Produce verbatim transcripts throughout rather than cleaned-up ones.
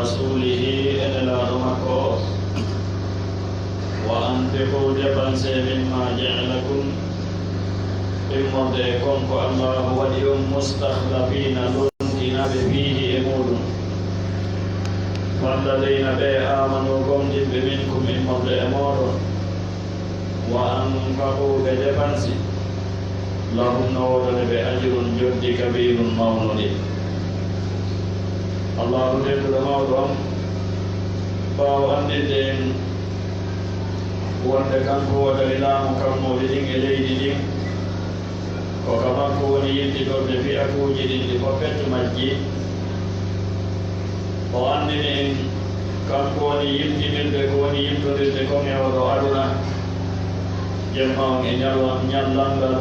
ورسوله e Nelaaɗo makko o. وأنفقوا dépensez مما جعلكم immorde e kon ko Allaahu waɗi on مستخلفين lontinaaɓe فيه e muuɗum. فالذين ɓe آمنوا gomɗinɓe منكم immorde e mooɗon. وأنفقوا ɓe dépensi لهم no woodani ɓe أجر njoddi كبير mawnundi. Allaahu tedduɗo mawɗo on ɓaawo anndinde en wonde kanko woodani laamu kammooɗi ɗin e leydi ndin. Ko ka makko woni yiltitorɗe fiyakuuji ɗin ɗi fof ɓettu majji. O anndini en kanko woni yiltinirde ko woni yiltondirde kon e oo ɗoo aduna. Jemma on e ñalwa- ñallal ngal.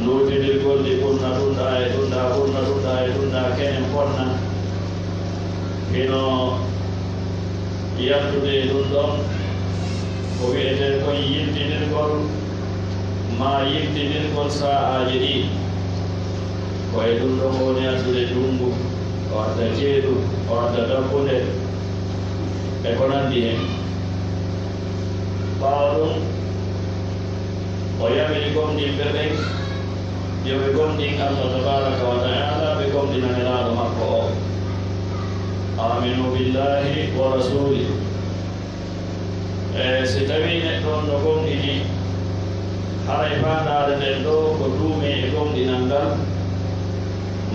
Luutindirgol ɗi ɓurna ɗunɗa e ɗunɗa, ɓurna ɗunɗa e ɗunɗa, kenen fonna. Hino yaltude e ɗun ɗon ko wi'etee kon yiltinirgol maa yiltinirgol saa'aaji ɗi. Ko e ɗun ɗon o woni addude ndunngu, o adda ceeɗu, o adda dabbude, e ko nanndi hen. Ɓaawo ɗun, o yamiri gomɗinɓe ɓen yo ɓe gomɗin Allah tabaaraka wa ta'aala, ɓe gomɗina Nelaaɗo makko o. آمنوا بالله ورسوله. E si tawii neɗɗo on no gomɗini, haray faandaare nden ɗoo ko duumee e gomɗinal ngal,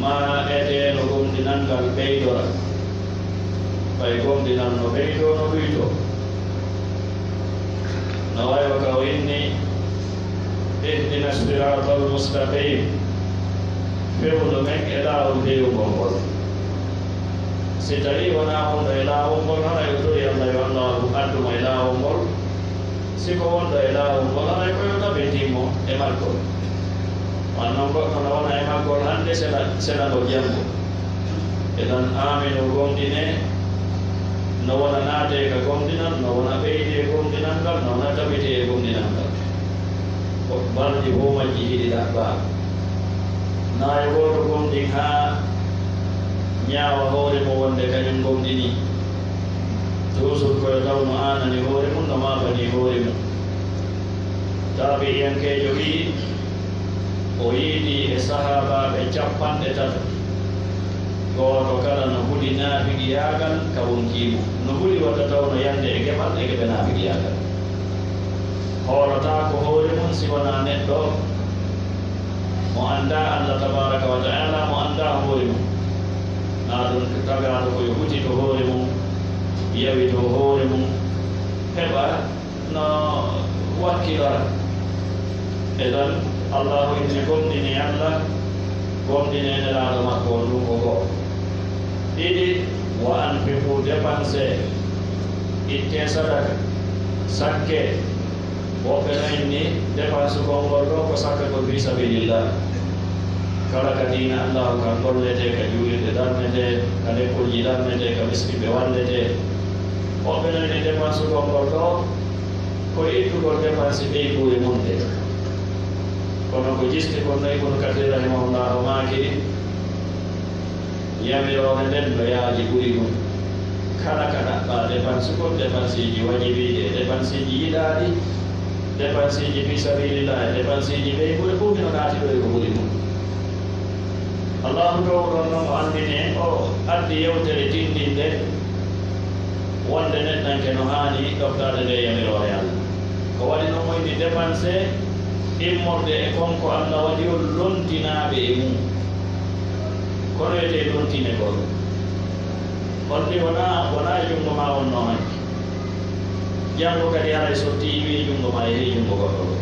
maa etee no gomɗinal ngal ɓeydora. Ɓay gomɗinal no ɓeydoo, no ɗuytoo. No way wa ka o inni, اهدنا الصراط المستقيم. Fewndo men e laawol peewngol ngol. Si tawii wonaa wonɗo e laawol ngol, haray o torii Allah yo Allaahu addu mo e laawol ngol. Si ko wonɗo e laawol ngol, haray ko yo tabintin mo e maggol. Wano goɗɗo no wona e maggol hannde, sena, sena ngol janngo. Idan, aaminu, gomɗinee, no wona naatee ka gomɗinal, no wona ɓeydee gomɗinal ngal, no wona tabitee e gomɗinal ngal. Ko balɗi fof majji hiɗi ɗaɓɓaa. Naa yo gooto gomɗin haa ñaawa hoore mum wonde kañum gomɗinii. Toujours ko yo taw no aanani hoore mum, no maapanii hoore mum. Taabi'iyankeejo wi'i, o yiidii e sahaabaaɓe capanɗe tato, gooto kala no huli naafigiyaagal ka wonkii mo. No huli wata taw no yande e geɓal e geɓe naafigiyaagal. Hoolotaako hoore mum si wonaa neɗɗo mo anndaa Allah tabaaraka wa ta'aala, mo anndaa hoore mum. Naa ɗum tagaaɗo ko yo hutito hoore mum, yawito hoore mum, heɓa no wakkilora. Idan, Allahu inni gomɗinee Allah, gomɗinee Nelaaɗo makko on, ɗum ko go'o. Ɗiɗi, wa anfiqu, dépensez, ittee sadaka, sakkee. Woɓɓe no inni dépensugol ngol ɗoo ko sakkagol fii sabilillah. Kala ka diina Allahu kan golletee, ka juulirɗe darnetee, ka lekkolji darnetee, ka miskinɓe walletee. Woɓɓe no inni dépensugol ngol ɗoo ko ittugol dépense ɓeynguure mum nde. Kono ko jisti kon no Ibnu Kasiir rahimahullahu maakiri, yamiroore nden no yaaji ɓuri ɗum. Kala ka ɗaɓɓaa dépensugol, dépenseeji wajibiiɗi e dépenseeji yiɗaaɗi, dépenseeji fii sabilillah e dépenseeji ɓeynguure, fof hino naati ɗo e ko ɓuri ɗum. Allahu Toowɗo on non o anndini en, o addi yewtere tinndinde wonde neɗɗanke no haani ɗoftaade nde yamiroore Allah. Ko waɗi non o inni dépensez immorde e kon ko Allah waɗi on lontinaaɓe e mum. Kono etee lontinegol. On ɗi wonaa, wonaa e junngo maa wonnoo hanki. Janngo kadi haray sottii iwii e junngo maa, yehii e junngo goɗɗo goo.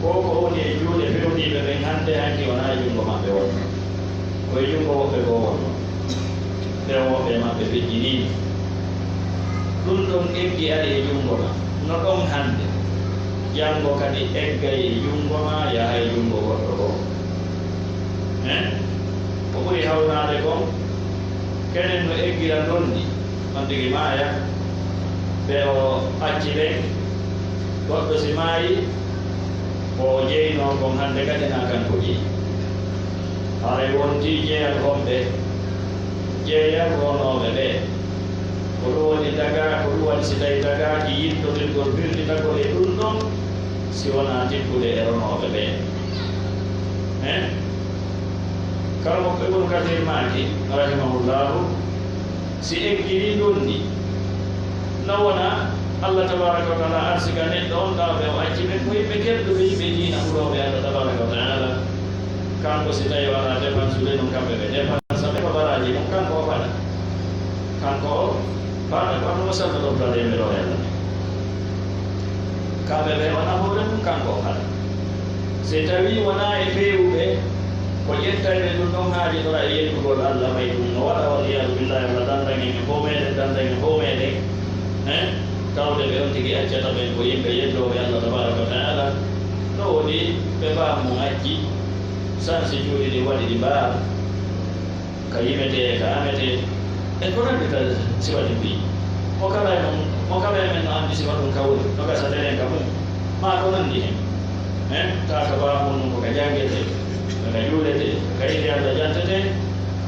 Ko ko woni e juuɗe fewndiiɓe ɓen hannde hanki wonaa e junngo maɓɓe wonnoo. Ko e junngo woɓɓe goo wonnoo. Ɓen woɓɓe e maɓɓe pejjiniino. Ɗum ɗon eggi ari e junngo maa. No ɗon hannde. Janngo kadi eggay e junngo maa, yaha e junngo goɗɗo goo. Hein? Ko ɓuri hawnaade kon, kenen no eggira ndonndi, on tigi maaya, ɓe o acci ɓen, goɗɗo si maayi, ko o jeynoo kon hannde kadi na kanko jeyi. Haray wontii jeyal homɓe, Jeeya ronooɓe ɓee. Ko ɗum woni daga, ko ɗum waɗi si tawi dagaaki yiltodirgol firlitagol e ɗum ɗon, si wonaa tikkude e ronooɓe ɓee. Hein? Karamoko Ibnu Kasiir maaki, rahimahullahu, si eggirii ndonni, na wona Allah tabaaraka wa taala arsika neɗɗo on, tawa ɓe o acci ɓe ko yimɓe kedduɓe, yimɓe diina hulooɓe Allah tabaaraka wa taala. Kanko si tawi wona dépense ude ɗum, kamɓe ɓe dépense ɓe ko baraaji mum, kanko o faɗa. Kanko o faɗa, kono mo sallo ɗo tawde ɓe ɗo yalla. Kamɓe ɓe wona hoore mum, kanko o faɗa. Si tawi wona e feewuɓe, ko ƴettayɓe ɗum ɗon haaji ɗora e yettugol Allah, may ɗum no waɗa, wal iyaadu billahi, Allah dandan en e fow meɗen, dandan en e fow meɗen. Hein? Tawde ɓe on tigi accata ɓen ko yimɓe yeddooɓe Allah tabaaraka wa taala. Ɗo woni ɓe faamu acci, sansi cuuɗi ɗi waɗi ɗi mbaar, ka yimetee, ka ametee, e ko nanndi ka sifa ɗin ɗi. Mo kala e mon, mo kala e men no anndi sifa ɗum ka woni, no gasa telen ka mum, maa ko nanndi hen. Hein? Taa ka baamu mum ko ka janngetee, ko ka juuletee, ko ka innde Allah jantetee,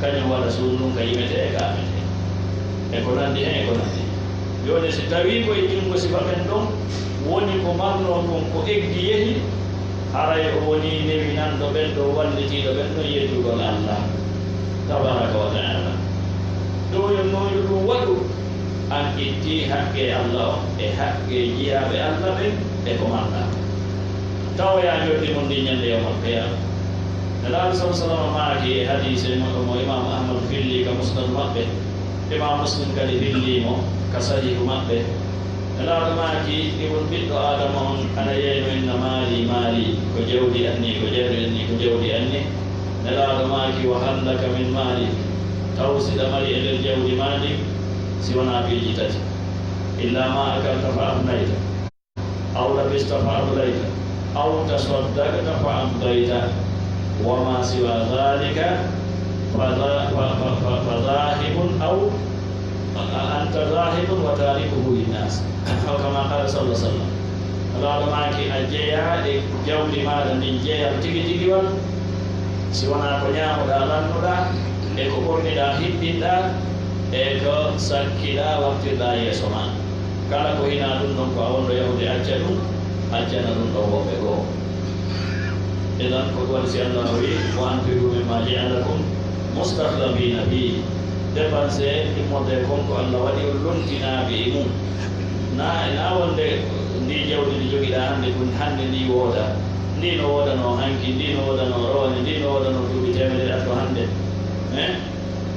kañum waɗa suudu ndun ka yimetee e ka ametee. E ko nanndi hen, e ko nanndi. Jooni, si tawii ko e junngo sifa ɓen ɗon woni ko marnoo kon, ko eggi yehi, haray o wonii newinanɗo ɓen ɗon, wallitiiɗo ɓen ɗon yeddugol Allah tabaaraka wa taala. Ɗum yo, no yo ɗum waɗu, an ittii haqqee Allah on e haqqee jiyaaɓe Allah ɓen e ko marɗaa. Tawoyaa njoɓdi mun ndin ñande yawmal qiyaama. Nelaaɗo sallallaahu alayhi wa sallam maaki e hadiise mo, mo Imaamu Ahmad filli ka Musnad maɓɓe, Imaamu Muslim kadi filli mo ka Sahiihu maɓɓe. Nelaaɗo maaki, ibn ɓiɗɗo Aadama on ana yeeyno inna maali, maali, ko jawdi an ni, ko jawdi an ni, ko jawdi an ni. Nelaaɗo maaki, wa hal laka min maalik, taw si ɗa mari e nder jawdi maa ndin, si wonaa piiji tati. Illa ma akalta fa afnayta, aw labista fa ablayta, aw tasaddaqta fa amdayta, wa ma siwa dhalika fa dha-, fa, fa, fa, fa dhahibun aw, a, a, anta dhahibun wa tarikuhu linnas. Aw kama qala sallallahu alaihi wasallam. Nelaaɗo maaki, a jeyaa e jawdi maaɗa ndin jeyal tigi tigiwal, si wonaa ko ñaamuɗaa, lannuɗaa, e ko ɓorniɗaa, hiɓɓinɗaa, e ko sakkiɗaa, wattirɗaa yeeso maa. Kala ko hinaa ɗum ɗon, ko a wonɗo yahude acca ɗum, accana ɗum ɗon woɓɓe goo. Idan, ko ɗum waɗi si Allah o wi'i, "Wa anfiqu mimma ja'alakum mustakhlafina fih." Dépensé immorde e kon ko Allah waɗi on lontinaaɓe e mum. Na, na wonde ndi jawdi ndi jogiɗaa hannde, kun hannde ndi wooda. Ndi no woodanoo hanki, ndi no woodanoo rowani, ndi no woodanoo duuɓi teemedere addu hannde. Eh?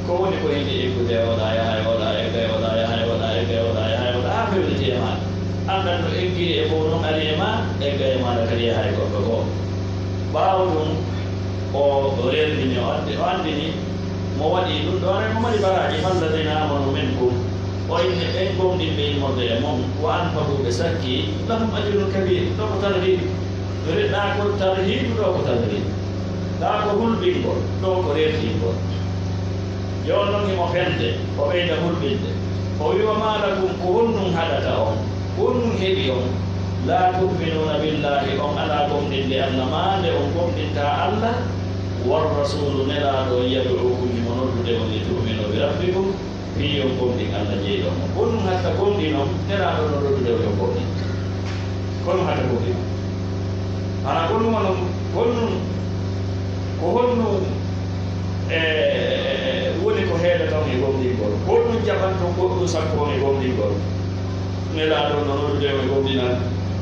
Ko woni ko yimɓe eggude e oɗa yaha e oɗa, egga e oɗa yaha e oɗa, egga e oɗa yaha e oɗa, haa fewnditi e maaɗa. Anndan no eggiri e fow non ari e ma, egga e maaɗa kadi yaha e goɗɗo goo. Ɓaawo ɗum, o rerɗini, o anndi-, o anndini, mo waɗi ɗum ɗo, mo mari baraaji, "Falladiina aamanu minkum", o inni ɓen gomɗinɓe immorde e mon, "wa anfaqu", ɓe sakki, "lahum ajrun kabiir", ɗo ko tarhiidu. Ɗa ko tarhiidu, ɗo ko tarhiidu. Ɗa ko hulɓingol, ɗo ko rerɗingol. Jooni non himo fende, o ɓeyda hulɓinde. O wi'i, "Wa maa lakum, ko honɗum haɗata on? Ko honɗum heɓi on? Laa tu'minuuna billaahi, on alaa gomɗinde Allah, maa nde on gomɗintaa Allah, war rasuulu, Nelaaɗo on, yad'uukum, himo noddude on, li tu'minuu bi rabbikum, fii yo on gomɗin Allah jeyɗo on. Ko honɗum hatta gomɗinon Nelaaɗo no noddude on yo gomɗin?" Ko honɗum hatta gomɗinon? Hana ko honɗum woni, ko honɗum, ko honɗum, e, woni ko heedata on e gomɗingol? Ko honɗum jaɓanta on goɗɗum sakko on e gomɗingol? Nelaaɗo no noddude on e gomɗinal,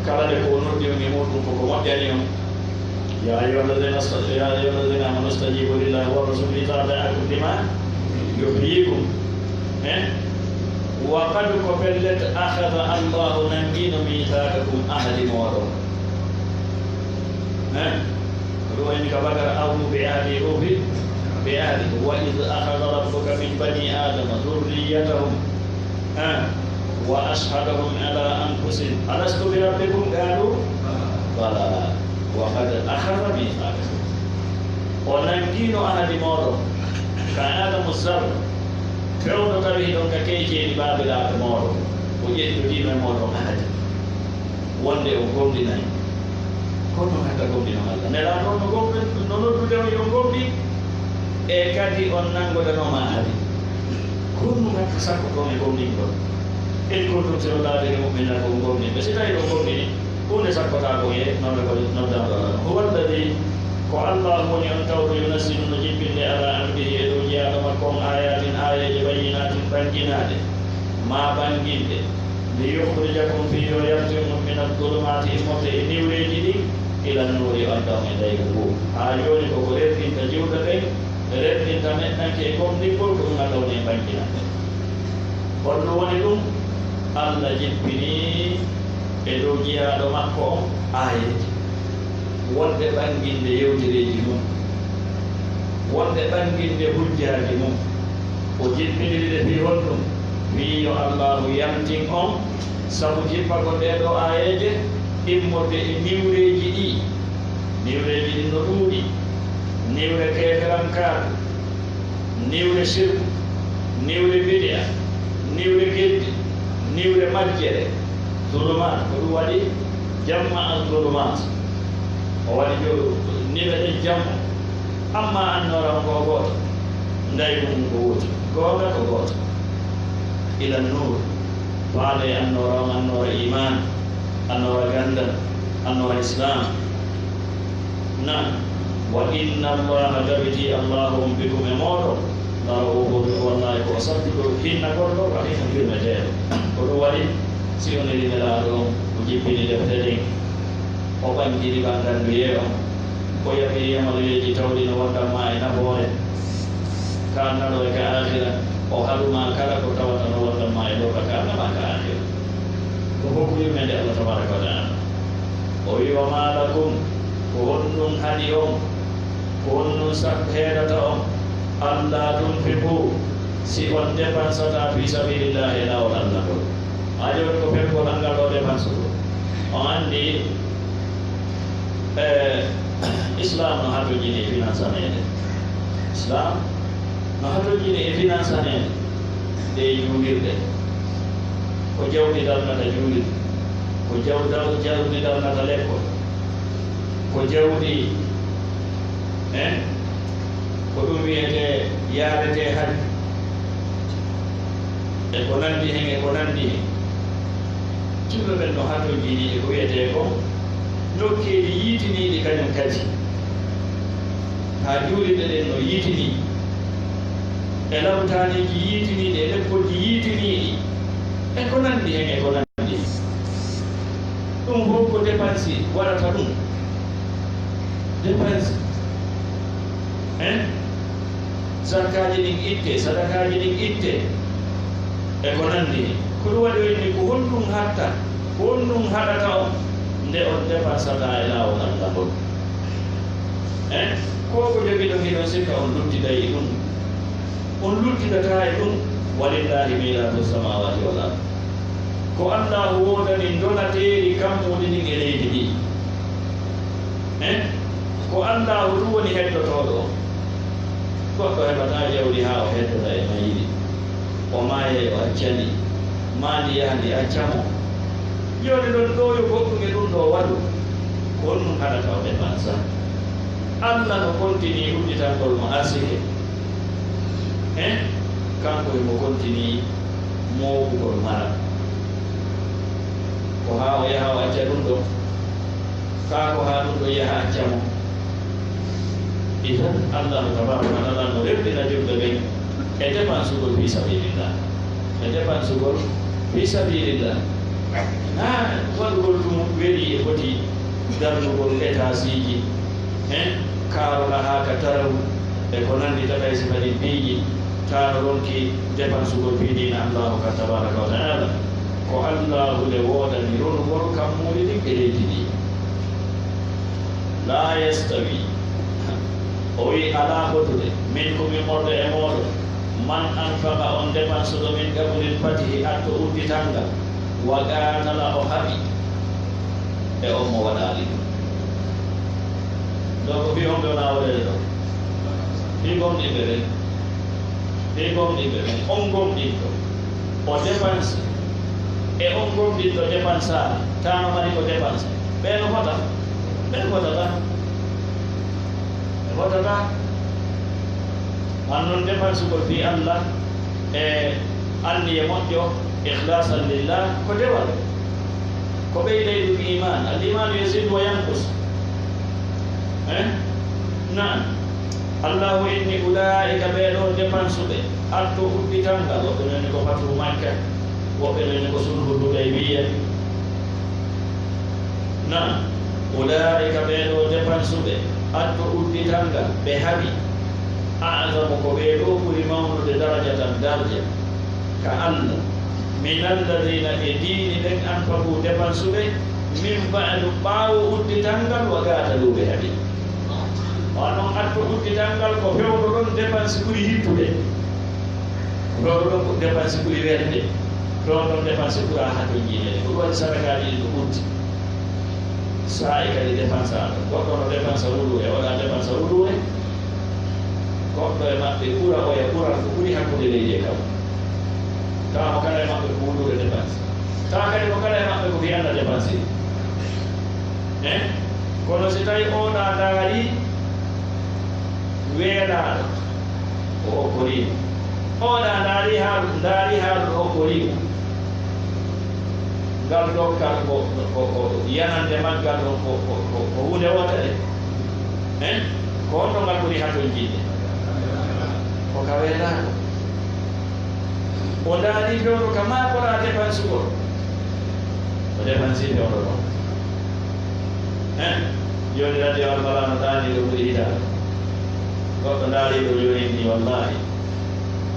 kala nde ko o noddi on e muɗum ko ko moƴƴani on. يا أيها الذين است-، يا أيها الذين آمنوا استجيبوا لله والرسول إذا دعاكم لما يحييكم. Eh? وقد, ko pellet, أخذ الله, nanngino, ميثاقكم, ahadi mooɗon. Eh? Ko ɗum woni ka Bakara, "أوفوا بعهدي أوف بعهدكم وإذ أخذ ربك من بني آدم ذريتهم." Eh? "وأشهدهم على أنفسهم ألست بربكم قالوا بلى وقد أخذ ميثاقكم." O nanngino ahadi mooɗon ka Aadamu Zarr, fewndo tawi hiɗon ka keyceeli baabiraaɓe mooɗon, o ƴettodiima e mooɗon ahadi, wonde o gomɗinay. Ko honɗum hatta gomɗinon Allah? Nelaaɗo on no gomɗin-, no noddude on yo on gomɗin, e kadi on nanngodanooma ahadi. Ɗum ɗum hakke sakko ɗon e gomɗingol. In kuntum, si on laatike, mu'miniina ko on gomɗinɓe. Si tawii on gomɗinii, huunde sakkotaako e noone ko noddanɗo Allah. Huwa alladhii, ko Allah woni on tawɗo, yunazzilu, no jippinde, alaa abdihi, e dow jiyaaɗo makko on, aayaatin, aayeeje, bayyinaatin, ɓanginaaɗe, maa ɓanginɗe, liyukhrijakum, fii yo yaltin on, mina zulumaati, immorde e niwreeji ɗin, ila nuuri, on taw e ndaygu ngu. Haa jooni ko ko rerɗinta jiwɗo ɓen, rerɗinta neɗɗanke e gomɗingol, ko ɗum Allah woni e ɓanginande. Holɗum woni ɗum? Allah jippinii e dow jiyaaɗo makko on aayeeje, wonde ɓanginde yewtereeji mum, wonde ɓanginde hujjaaji mum. O jippiniri ɗe fii honɗum? Fii yo Allaahu yaltin on, sabu jippagol ɗee ɗoo aayeeje immorde e niwreeji ɗii. Niwreeji ɗin no ɗuuɗi. Niwre keeferankaaku, niwre sirku, niwre bidi'a, niwre geddi, niwre majjere. Zulumaat, ko ɗum waɗi jamma al zulumaat. O waɗi jo-, niɓe ɗen jamma. Amma annoora on ko gooto, ndaygu mum ko wootu, goonga ko gooto. Ila nuur, faade annoora on, annoora iimaan, annoora ganndal, annoora islaam. Naam, wa inna Allaha, tabiti Allaahu on, bikum, e mooɗon, la ra'uufun, wallaahi ko o sattuɗo, hinnagolɗo, rahiimun, yurmeteeɗo. Ko ɗum waɗi, si on iri Nelaaɗo on, o jippini defte ɗen, o ɓangini ɓanganduyee on, o yaɓiri yamaluyeeji tawɗi no wondan ma e nafoore ka annada e ka aakhira, o haɗu ma kala ko tawata no wondan ma e lorra ka annada ka aakhira. Ɗum fof ko yurmeende Allah tabaaraka wa ta'aala. O wi, "Wa maa lakum," ko honɗum haɗi on, ko honɗum sab-, heedata on, "allaa tunfiquu," si on depansataa, "fii sabiilillaahi," e laawol Allah ngol. Haa jooni ko feggol anngal o depansugol. On anndi, eh, Islaam no hatojini e finansaneede. Islaam no hatojini e finansaneede. Ɗe juulirɗe, ko jawdi darnata juulirde, ko jaw-, daw-, jawdi darnata lekkol, ko jawdi, eh, ko ɗum wiyetee yaaretee hajju, e ko nanndi hen, e ko nanndi hen. Julɓe ɓen no hatonjini e ko wiyetee ko nokkeeli yiitiniiɗi kañum kadi. Haa juulirɗe ɗen no yiitinii, e lawtaaniiji yiitiniiɗi, e lekkolji yiitiniiɗi, e ko nanndi hen, e ko nanndi hen. Ɗum fof ko dépense waɗata ɗum. Dépense. Hein? Zakkaaji ɗin itte, sadakaaji ɗin itte, e ko nanndi hen. Ko ɗum waɗi o inni, ko honɗum hatta, ko honɗum haɗata on nde on depansata e laawol Allah ngol? Hein? Ko ko jogiɗon hiɗon sikka on luttiday e ɗum? On luttidataa e ɗum. Walillaahi miiraasu samaawaati wal ard. Ko Allaahu woodani ndonateeri kammuuli ɗin e leydi ndi. Eh? Ko Allaahu tun woni heddotooɗo on. Goɗɗo heɓataa jawdi haa o heddota e mayri. O maayay o acca ndi. Maa ndi yaha ndi acca mo. Jooni ɗon ɗo yo goɗɗum e ɗum ɗo waɗu. Ko honɗum haɗata o depansa? Allah no kontinii udditangol mo arsike. Eh? Kanko himo kontinii mooɓugol mara. Ko haa o yaha o acca ɗum ɗo. Kaa ko haa ɗum ɗo yaha acca mo. Idan, Allahu tabaaraka wa taala no rewɗina julɓe ɓen e depansugol fii sabiilillah. E depansugol fii sabiilillah. Naa waɗugol ɗum weli e foti darnugol etaasiiji, eh, kaaroɗa haa ka taraw, e ko nanndi tata e sifa ɗin piiji, taa no ronki depansugol fii diina Allahu ka tabaaraka wa taala. Ko Allahu le woodani ronugol kammuuli ɗin e leydi ndi. Laa yastawi, o wi'i, alaa fotude, minkum, immorde e mooɗon, man anfaqa, on depansuɗo, min qablil fatihi, atto uddital ngal, wa qaatala, o haɓi, e on mo waɗaali ɗum. Donc, fii homɓe wona woɗeede ɗo? Fii gomɗinɓe ɓen. Fii gomɗinɓe ɓen. On gomɗinɗo, o dépense. E on gomɗinɗo dépensaali. Taa no mari ko dépense. Ɓe no fota? Ɓe fotata. Ɓe fotata. Wan non dépensugol fii Allah. E anniya moƴƴo, ikhlasan lillah, ko dewal. Ko ɓeyday ɗum iman. Al imanu yazidu wa yanqus. Eh? Naam. Allahu inni ulaa'ika, ɓee ɗoo dépensuɓe, atto uddital ngal, woɓɓe noon ko fatu Makka, woɓɓe noon ko sulhu Hudaybiya. Naam, ulaa'ika, ɓee ɗoo dépensuɓe, atto uddital ngal, ɓe haɓi. A'zamu, ko ɓee ɗoo ɓuri mawnude darajatan, darja, ka Allah, min alladina, e diini ɓen, anfaqu, dépensuɓe, min ba'du, ɓaawo uddital ngal, wa gaata dow ɓe haɓi. On non atto uddital ngal ko fewndo ɗon dépense ɓuri hittude. Ko fewndo ɗon ko dépense ɓuri welde. Fewndo ɗon dépense ɓura hatonjineede. Ko ɗum waɗi sadakaaji ɗin no ɓurti. Saa'i kadi dépense aɗo. Goɗɗo no dépense wuluure, oɗa dépense wuluure. Goɗɗo e maɓɓe ɓura oya ɓural ko ɓuri hakkunde leydi e kaw. Tawa mo kala e maɓɓe ko wuluure dépense. Tawa kadi mo kala e maɓɓe ko wiyanna dépense. Eh? Kono si tawi oɗa ndaari weelaaɗo, o okkorimo. Oɗa ndaari haaɗo, ndaari haaɗo, o okkorimo. Ngal dokkal ko, ko, ko yanande maggal ɗon ko, ko, ko, ko huunde wootere. Eh? Ko honno ngal ɓuri hatonjinde? Ko ka weelaaɗo. O ndaari fewndo ka maakoraa dépensugol. O dépensi fewndo ɗon. Eh? Jooni radio Almalaano ɗaani ɗo ɓuri hitaande. Goɗɗo ndaari ɗo jooni ni, wallaahi.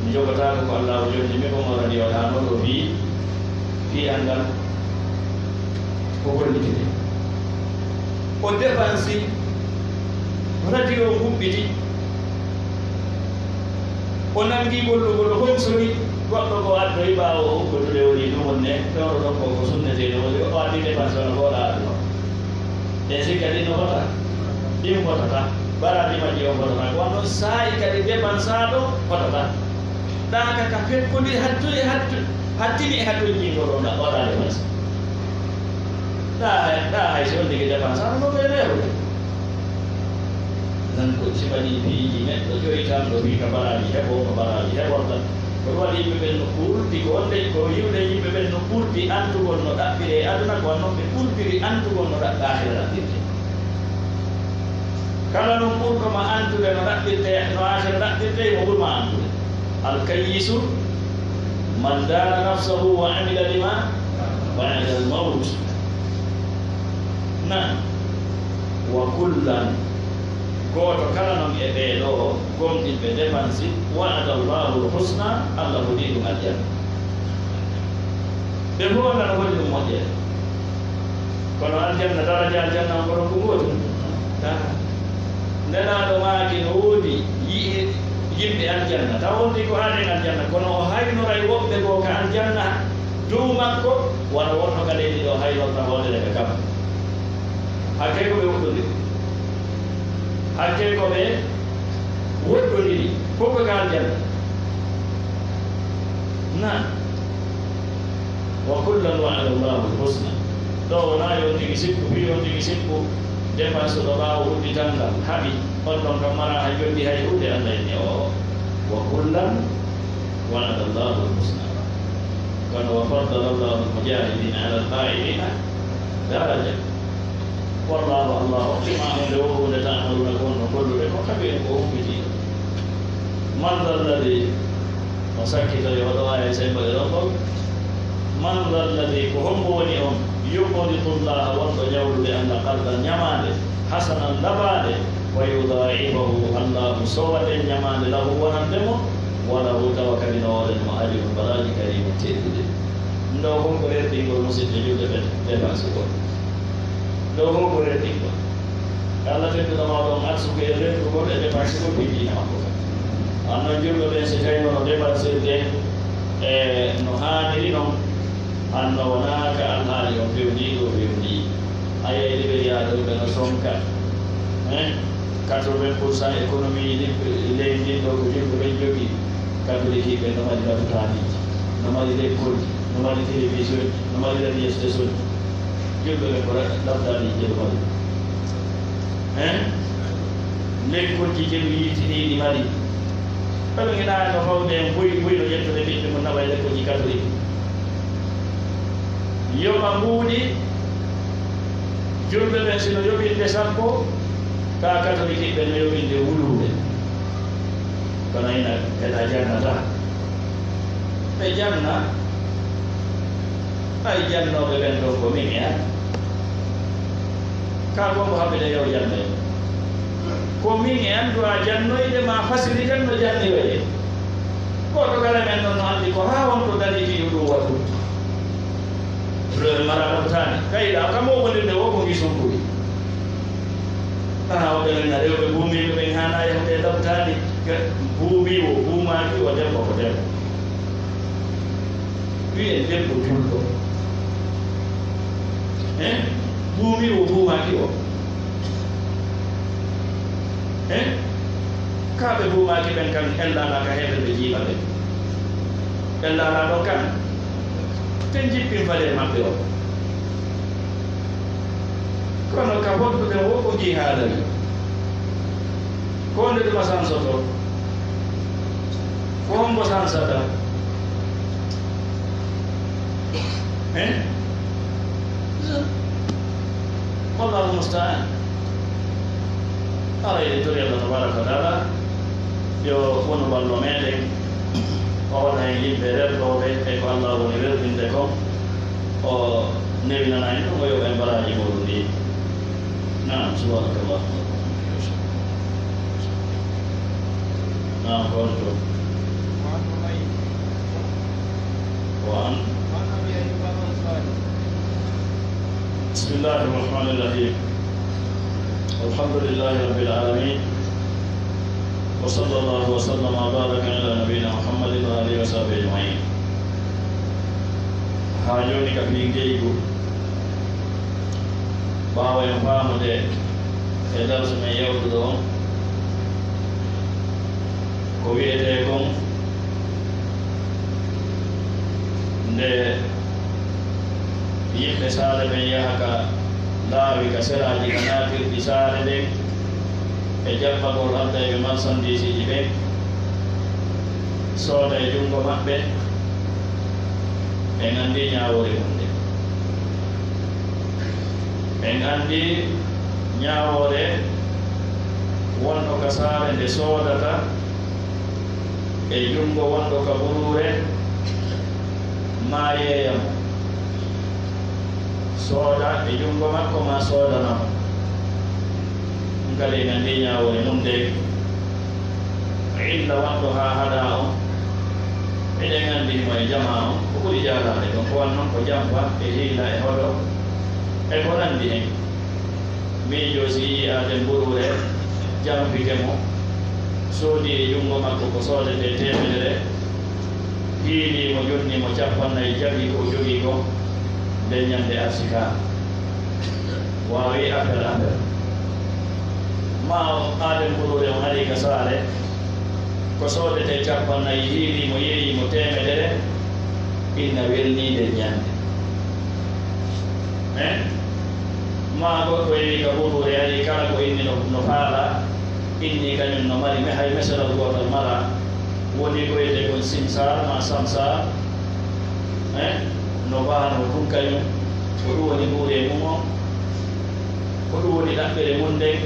Mi jogotaako ko Allaahu jonni mi, ko mo radio ɗaano ɗo fii, fii anngal ko gollitide. O dépensi, radio o huɓɓiti. O nangi gollugol, o honsori, goɗɗo goo addoyi ɓaawo o huggotude, woni ɗum wonne, fewndo ɗon ko, ko sunnetee no woni, o addi dépense on, ko oɗa adduno. E sikka ɗin no fota? Ɗin fotata. Baraaji majji on fotata. Ko on ɗon saa'i kadi dépensaaɗo fotata. Ɗaaka ka feppude hattude, hattu-, hattini e hattude jingol on ɗa, oɗa dépense. Ɗa hay, ɗa hay si on tigi dépensaaɗo no ɓe rewde. Nan ko si waɗi piiji neɗɗo joyitanɗo fii ka baraaji heɓo, ko baraaji heɓorta. Ko ɗum waɗi yimɓe ɓen no ɓurdi, ko wonde ko yiwde yimɓe ɓen no ɓurdi antugol no ɗaɓɓiree aduna, ko non ɓe ɓurdiri antugol no ɗaɓɓ-, aakhira ɗaɓɓirtee. Kala non ɓurɗo ma antude no ɗaɓɓirtee, no aakhira ɗaɓɓirtee, mo ɓuri ma antude. Al kayyisu man daana nafsahu wa amila lima ba'da al mawt. Naam. Wa kullan, gooto kala non e ɓee ɗoo gomɗinɓe dépense, wa'ada Allahu al-husna, Allah hoɗii ɗum aljanna. Ɓe fof nana hoɗi ɗum moƴƴere. Kono aljanna, daraja aljanna on ko ɗon ko gootum? Taa. Nelaaɗo maaki no woodi yi'i yimɓe aljanna, taw wonti ko aaden aljanna, kono o haynoray woɓɓe goo ka aljanna dow makko, wano wonno ka leydi ɗo haynorta hoodere ka kam. Hakkee ko ɓe woɗɗondiri. Hakkee ko ɓe woɗɗondiri. Fof ko ka aljanna. Naam. Wa kullan wa'ada Allahu al-husna. Ɗo wonaa yo on tigi sikku, fii on tigi sikku, dépense ɗo ɓaawo uddital ngal, haɓi, on ɗon kam maraa hay joddi hay huunde, Allah inni o, wa kullan wa'ada Allahu al-husna. Kono wa faddala Allahu al-mujahidina ala al-qa'idina daraja. Wallaahu, Allah hokkii ma huunde wo huunde ta'maluuna ko on no gollude ko, khabiirun ko humpitiiɗo. Man dha alladhi, o sakkitoyo oɗo aaya semmbe ɗon ɗon. Man dha alladhi, ko hombo woni on, yuqridu Allaha, wonɗo ñawlude Allah, qardan, ñamaande, hasanan, labaande, wa yudaa'ifahu, Allahu sowa nden ñamaande, lahu, wonande mo, wa lahu, tawa kadi no wonande mo, ajrun, baraaji, kariimun, tedduɗe. Ndo hombo rerɗingol musidɓe julɓe ɓe dépense gol? Ɗo fof ko rentugol. Alla tedduɗo mawɗo on arsuko e rentugol e dépensugol fii diina makko kan. An non julɓe ɓen, si tawi wono dépensirde e no haaniri non, an no wonaa ka alhaali on fewndii ɗo fewndii. A yiyay libériyaaɓe ɓe no sonka. Hein? Quatre-vingts pour cent économie ɗin, leydi ndin ɗo ko julɓe ɓen jogii. Katolikiiɓe no mari lapitaaniiji, no mari lekkolji, no mari télévisionji, no mari radio station ji. Julɓe ɓen ko ra-, lapitaaniiji ɓe mari. Hein? Lekkolji je mi yiitini ɗi mari. Kono ina no fawde en buy, buy no ƴettude ɓiɓɓe mum naɓa e lekkoji katolik. Yoɓa mbuuɗi, julɓe ɓen si no yoɓinde sappo, ka katolik ɓe no yoɓinde wuluure. Kono ina ɓeɗa jannata. Ɓe janna. Ay jannooɓe ɓen ɗon ko min e an. Ka ko mbo haɓɓe de yaw jannoy. Ko min e an duwa jannoyde ma fasiri tan no janniroye. Goɗɗo kala men ɗon no anndi ko haa on to darii ki ɗum waɗu. Fleur mara ɗaɓtaani. Kayɗa kam o wonirde o ko ngi sumbuɗi. Haa o ɓe nana rewɓe buumiiɓe ɓen haana yahude e ɗaɓtaani. Buumiiwo, buumaaki o debbo ko debbo. Wiyen debbo julɗo. He? Buumiiwo buumaaki o. He? Kaa ɓe buumaaki ɓen kan, ellana ka heɓe ɓe jiiɓa ɓe. Ellana ɗon kan, te jippin fale maɓɓe o. Kono ka honɗude wo ko ngi haalani? Ko nde ɗuma sansoto? Ko hombo sansata? He? Wallahu musta'an. Ara eɗen tori Allah tabaraka wa taala yo wonu ballo meɗen, o waɗa en yimɓe rerɗooɓe e ko Allah woni rerɗinde kon, o newinana en ɗum, o yoɓa en baraaji muɗum ɗi. Naam, subhanakallahumma wa bihamdika. Naam, ko on to. وعن وعن أبي أيوب الأنصاري. بسم الله الرحمن الرحيم. الحمد لله رب العالمين. وصلى الله وسلم وبارك على نبينا محمد وآله وصحبه أجمعين. Haa jooni ka fii ngeygu, ɓaawo en faamude e darsu men yawtuɗo on, ko wi'etee kon nde yimɓe saare ɓen yaha ka laawi ka seraaji ka naatirɗi saare nden e jaɓɓagol ardayɓe marsandiisiiji ɓen, sooda e junngo maɓɓe, en anndi ñaawoore mum nde. En anndi ñaawoore wonɗo ka saare nde soodata e junngo wonɗo ka buruure, maa yeeya mo, sooda e junngo makko, maa soodana mo. Ɗum kadi en anndi ñaawoore mum nde. Illa wonɗo haa haɗa on, eɗen anndi himo e jamaa on, ko ɓuri jaalaade ɗon, ko wan non ko jamfa e hiila e hoɗo e ko nanndi hen. Miijo si yi'ii aaden buruure, jamfike mo, soodi e junngo makko ko soodetee teemedere, hiilii mo, jonni mo cappannayi, jaɓi ko o jogii kon, nden ñannde arsikaa. Waawi affaire, affaire. Maa o aaden buruure on ari ka saare, ko soodetee cappannayi, hiilii mo, yeeyii mo teemedere, inna welnii nden ñannde. Eh? Maa goɗɗo yehi ka buruure, ari kala ko inni no, no faala, inni kañum no mari me-, hay meselal gootal mara, woni ko wiyetee kon simsaar maa samsaar, eh? No baano tun kañum, ko ɗum woni buuree mum on, ko ɗum woni ɗaɓɓere mum nden.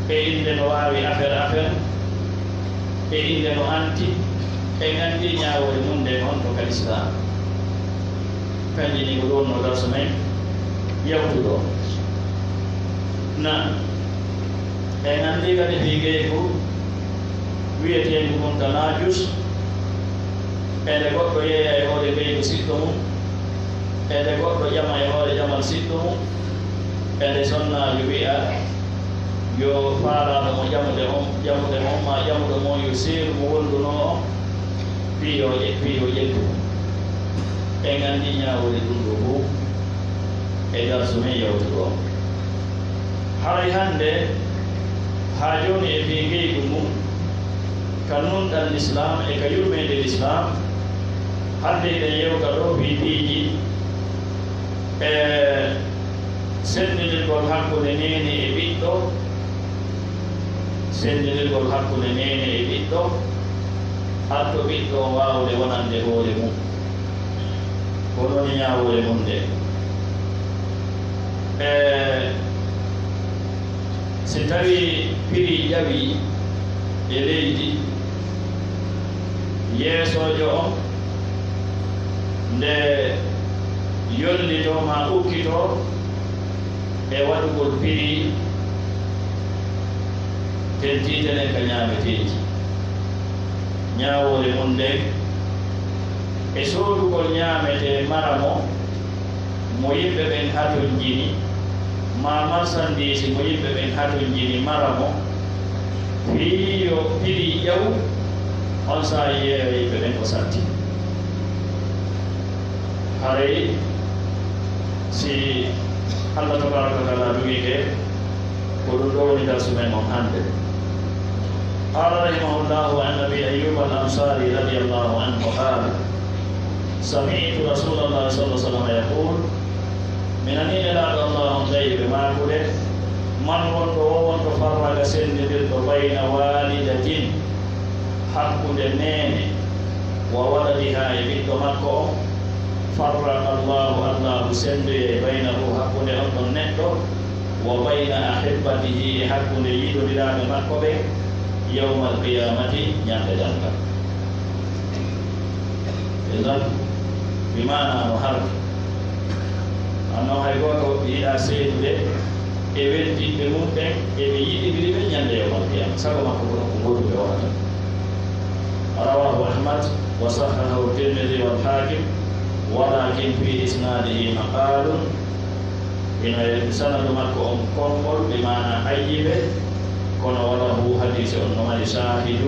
E innde no waawi affaire, affaire, e innde no anti, en anndi ñaawoore mum nden honto ka Lislaam. Kanji ni ko ɗon no darsu men yawtuɗo. Na, en anndi kadi fii ngeygu wiyeteengu kon tanaajus, e nde goɗɗo yeeya e hoore ngeygu siɗɗo mum, e nde goɗɗo ƴama e hoore ƴamal siɗɗo mum, e nde sonnaajo wi'a yo faalaaɗo mo ƴamude on, ƴamude mo on, maa ƴamuɗo mo on yo seeru mo wondunoo on, fii yo ƴe-, fii yo ƴettu mo. En anndi ñaawoore ɗum ɗoo fof e darsu men yawtuɗo on. Haray hannde, haa jooni e fii ngeygu ngun, ka nunɗal Lislaam e ka yurmeende Lislaam, hannde eɗen yewta ɗoo fii piiji e senndindirgol hakkunde neene e ɓiɗɗo, Senndirgol hakkunde neene e ɓiɗɗo, addo ɓiɗɗo on waawde wonande hoore mum. Ko non woni ñaawoore mum nde. E si tawii pirii ƴawii e leydi, yeesoojo on nde yollitoo maa ukkitoo e waɗugol pirii, tentii tenen ka ñaameteeji. Ñaawoore mum nden e soodugol ñaametee mara mo, mo yimɓe ɓen hatonjini, maa marsandiisi mo yimɓe ɓen hatonjini mara mo, fii yo pirii ƴawu, on saa'i yeeyo yimɓe ɓen ko satti. Haray si Allah tabaaraka wa taala duŋike, ko ɗum ɗo woni darsu men on hannde. قال رحمه الله عن أبي أيوب الأنصاري رضي الله عنه قال: سمعت رسول الله صلى الله عليه وسلم يقول: Mi nanii Nelaaɗo Allah on tawi ɓe maakude: Man wonɗo wo wonɗo farraga senndindirɗo بين والدة, hakkunde neene, وولدها, e ɓiɗɗo makko on, فرق الله, Allaahu senndoyay بينه, hakkunde on ɗon neɗɗo, وبين أحبته, e hakkunde yiɗondiraaɓe makko ɓen, يوم القيامة, ñande darngal. Idan, bi maana no hardi. Anno hay gooto yiɗaa seedude e weldiiɓe mum ɓen, e ɓe yiɗindiri ɓe ñande yawmal qiyama. Sago makko kono ko gootum ɓe wonata. رواه أحمد وصححه الترمذي والحاكم، ولكن في إسناده مقال. Ina e sanadu makko on konngol, bi maana ayyibe, kono وله, hadiise on no mari شاهد,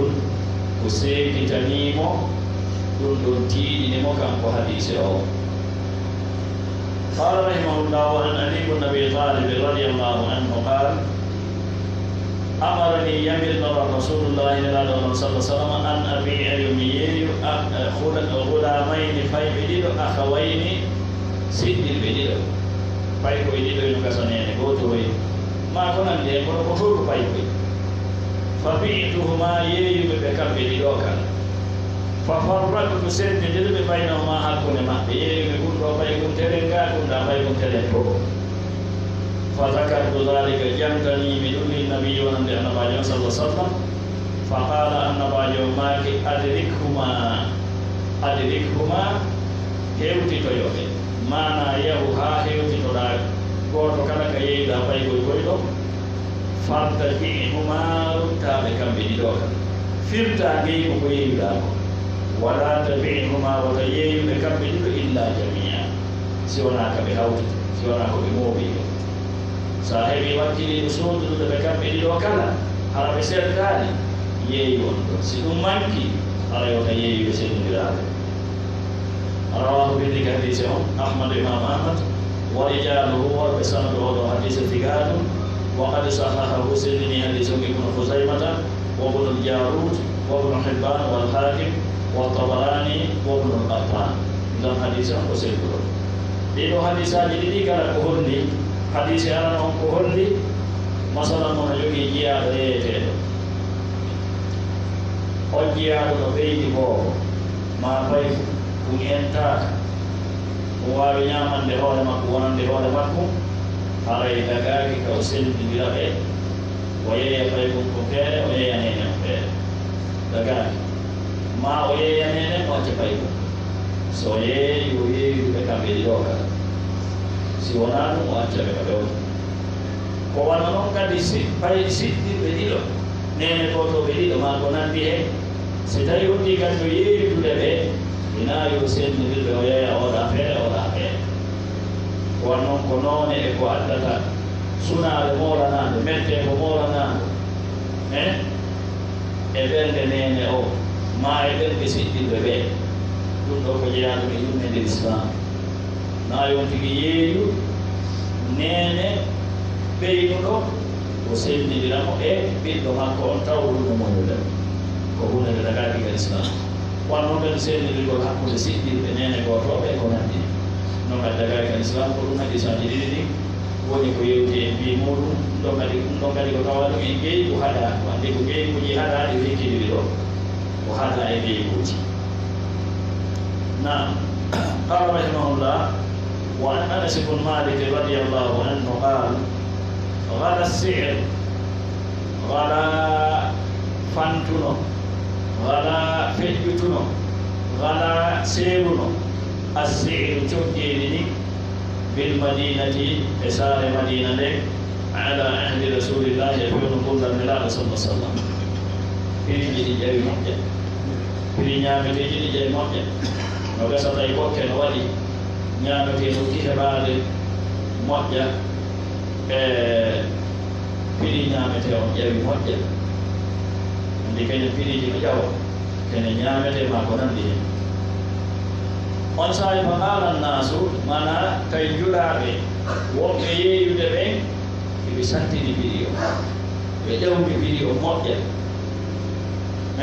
ko seeditanii mo, ɗum ɗon tiiɗini mo kanko hadiise o. قال رحمه الله: وعن علي بن أبي طالب رضي الله عنه قال: أمرني, yamirnoo رسول الله, Nelaaɗo Allah صلى الله عليه وسلم, أن أبيع, yo mi yeeyu, a-, a-, غلا-, غلامين, fayɓe ɗiɗo, أخوين, siɗɗirɓe ɗiɗo. Paykoy ɗiɗo ino gasa neene, gooto woyi. Maa ko nanndi heen, kono ko fof ko paykoy. فبعتهما, yeeyumi ɓe kamɓe ɗiɗo kala. ففرقت, senndindiri ɓe, بينهما, hakkunde maɓɓe. Yeeyumi kun ɗoo paykun telen, ngaa kun ɗaa paykun telen to. فذكرت ذلك, jantanii mi ɗum, للنبي, wonande Annabaajo on, صلى الله عليه وسلم. فقال, Annabaajo on maaki: أدركهما, أدركهما, hewtitoyo ɓe. Maanaa, yahu haa hewtitoɗaa gooto kala ka yeeyuɗaa paykoy koy ɗoo. فارتجعهما, ruttaa ɓe kamɓe ɗiɗo kan. Firtaa ngeygu ko yeeyuɗaa kon. ولا تبعهما, wota yeeyu ɓe kamɓe ɗiɗo, إلا جميعا, si wonaa ka ɓe hawtiti, si wonaa ko ɓe mooɓii ɗon. So a heɓii wakkiliiɗo soodude ɓe kamɓe ɗiɗo kala, hara ɓe seltaani, yeeyu on ɗon. Si ɗum mankii, haray wota yeeyu ɓe sendindiraaɓe. رواه, windi ka hadiise on, أحمد, Imaam Ahmad, ورجاله, worɓe sanadu oo ɗoo hadiise, ثقات, وقد صححه, sellini hadiise on, ابن خزيمة, وابن الجارود، وابن حبان، والحاكم، والطبراني، وابن القطان. Ngam hadiise on ko selluɗo. Ɗii ɗoo hadiisaaji ɗiɗi kala ko holli, hadiise arano on ko holli, masalan, mo no jogii jiyaaɗo yeeyeteeɗo. On jiyaaɗo no ɓeydi boobo, maa payku, ɗum entaaka, ɗum waawi ñaamande hoore makko, wonande hoore makko, haray dagaaki ka o senndindira ɓe, o yeeya paykun kun feere, o yeeya neene on feere. Dagaaki. Maa o yeeya neene, o acca paykun. So o yeeyii, o yeeyude ɓe kamɓe ɗiɗo kala. Si wonaa ɗum, o acca ɓe ka ɓe woni. Ko wano non kadi si, pay siɗɗirɓe ɗiɗo, neene gootooɓe ɗiɗo, maa ko nanndi heen, si tawii hoddii kadi no yeeyudude ɓe, hinaa yo senndindir ɓe, o yeeya oo ɗaa feere, oo ɗaa feere. Ko wano non ko noone e ko addata sunaare moolanaande, metteego moolanaande, eh, e ɓernde neene oo, maa e ɓernde siɗɗirɓe ɓee. Ɗum ɗoo ko jeyaaɗo e yurmeende Lislaam. Na yonti ki yeeyu neene ɓeynuɗo, o senndindira mo e ɓiɗɗo makko on, taw ɗum no moƴƴude. Ko huunde nde dagaaki ka Lislaam. Wano non kadi senndirgol hakkunde siɗɗirɓe neene gootooɓe e ko nanndi. Non kadi dagaaki ka Lislaam, ko ɗum hadiisaaji ɗiɗi ɗin Woni ko yewti e mbii muuɗum, ɗum ɗon kadi, ɗum ɗon kadi ko tawa ɗum e ngeygu haɗa, wande ko ngeyguuji haɗaaɗi o hekkidiri ɗo, ko haɗa e ngeyguuji. Naam. Qaala rahimahullah, wa an Anas ibn Malik radiyallahu anhu qaal, gala si'r, gala fantuno, gala feƴƴutuno, gala seeruno, assi'ru coggeeli ni, bil madinati, e saare Madina nden, ala ahdi rasulillahi, e fewndo nguurndam Nelaaɗo sallallahu alaihi wasallam. Piriiji ɗi ƴawi moƴƴa, piri ñaameteeji ɗi ƴawi moƴƴa. No gasa tawi kokke no waɗi ñaametee, no ki heɓaade moƴƴa, e piri ñaametee on ƴawi moƴƴa. Anndi kañum piriiji no ƴawa, kene ñaametee maa ko nanndi heen. On saa'i fa qaala annaasu, maanaa tawi julaaɓe wonɓe yeeyude ɓen, eɓe santini piri o, ɓe ƴawni piri o moƴƴa,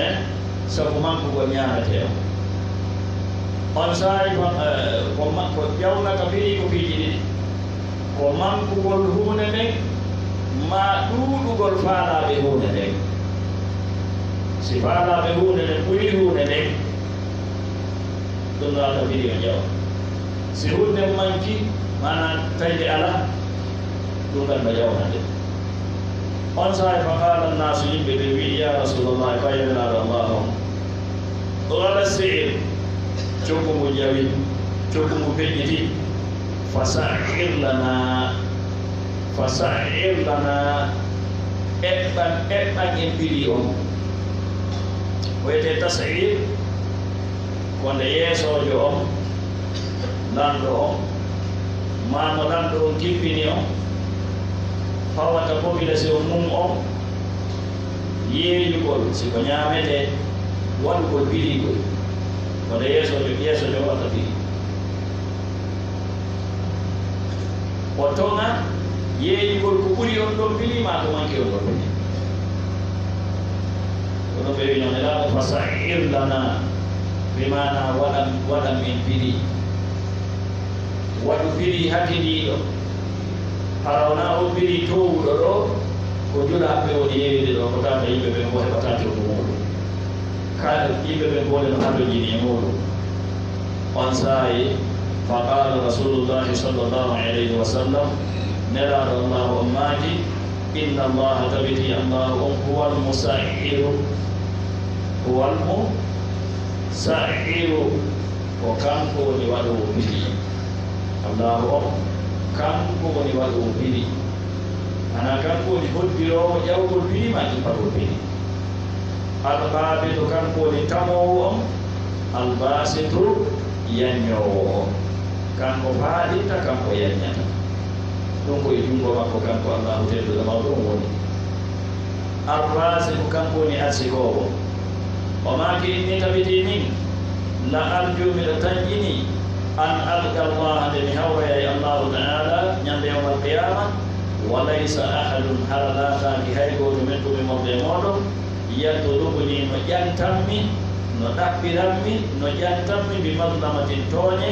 eh, sabu mankugol ñaametee on. On saa'i ko, eh, ko ma-, ko ƴawnata piri ko piiji ɗiɗi. Ko mankugol huunde nden, maa ɗuuɗugol faalaaɓe huunde nden. Si faalaaɓe huunde nden ɓuri huunde nden, ɗum no adda piri o ƴawa. Si huunde nden manki, maanaa tawi nde alaa, ɗum kadi no ƴawna nde. On saa'i fa qaala annaasu, yimɓe ɓe wi'i, yaa Rasuulallaah, ko a yoniraaɗo Allaahu on, gala si'r, coggu ngu ƴawi, coggu ngu feƴƴiti, fa sa'ir lanaa, fa sa'ir lanaa, eɓɓan, eɓɓan en piri on. Ko wiyetee tas'ir, ko nde yeesoojo on, lanɗo on, maa mo lanɗo on kippini on, fawata population mum on, yeeyugol, si ko ñaametee, waɗugol piriigol. Ko nde yeesoojo, yeesoojo waɗata piri. O toŋa yeeyugol ko ɓuri on ɗon piri, maa ko manki on ɗon piri. Kono ɓe wino Nelaaɗo, fa sa'ir lana, bi maana waɗan, waɗan min piri. Waɗu piri hakidiiɗo. Hara wonaa on piri toowuɗo ɗo, ko julaaɓe woni yeeyude ɗo, ko tawata yimɓe ɓen ko heɓata coggu muuɗum. Kala yimɓe ɓen ko woni no hatojini e muuɗum. On saa'i, fa qaala Rasuulullaahi sallallaahu alayhi wa sallam, Nelaaɗo Allaahu on maaki, inna Allaaha, tabiti Allaahu on, huwal musa'ir, huwal musa'ir, ko kanko woni waɗoowo piri. Allaahu on, kanko woni waɗoowo piri. Ana kanko woni hoddiroowo ƴawgol piri maa kippagol piri. Al-Qaabidu, kanko woni tamoowo on, Al-Baasitu, yanñoowo on. Kanko faaɗinta, kanko yanñata. Ɗum ko e junngo makko kanko Allaahu tedduɗo mawɗo on woni. Ar-Raaziqu, kanko woni arsikoowo. O maaki, inni, tabitii min, la arjuu, miɗo tanƴini, an alqa Allaaha, nde mi hawroya e Allaahu Ta'aalaa ñande yawmal qiyaama, wa laysa ahadun, hara laataaki hay gooto minkum, immorde e mooɗon, yatlubunii, no ƴantammi, no ɗaɓɓirammi, no ƴantammi, bi mazlamatin, tooñe,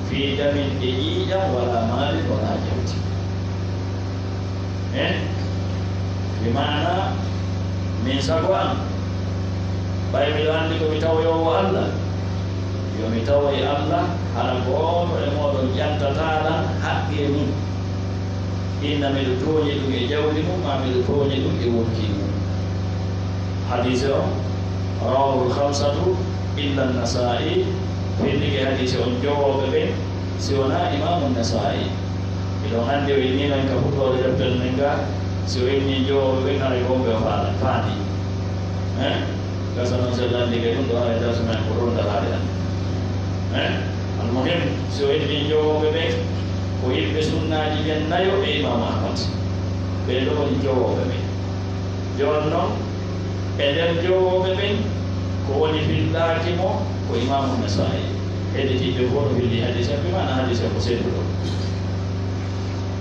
fii damin, e ƴiiƴam, walaa maalin, walaa jawdi. Eh? Bi maana, min sago am, ɓay miɗo anndi ko mi tawoyoowo Alla, yo mi tawoy Alla, hara gooto e mooɗon ƴantataa lan haqqee mum. Inna miɗo tooñi ɗum e jawdi mum, maa miɗo tooñi ɗum e wonkii mum. Hadiise on, rawahul khamsatu illa Nasaa'i, fillike hadiise on jowooɓe ɓen, si wonaa Imaamu Nasaa'i. Miɗon anndi o inni men ka fuɗɗoode deftere nden ga, si o inni jowooɓe ɓen, haray ko ɓe o faala, faandi. Eh? Gasa non, si en lanndike ɗum ɗo, haray darsu men ko ɗon daraade an. Eh? Almuhim, si o inni jowooɓe ɓen, ko yimɓe sunnaaji ɓen nayo e Imaamu Ahmad. Ɓee ɗoo woni jowooɓe ɓen. Jooni non, e nder jowooɓe ɓen, ko woni fillaaki mo, ko Imaamu Nasaa'i. Heɗitiiɓe fof no filli hadiis on, bi maana hadiis on ko selluɗo.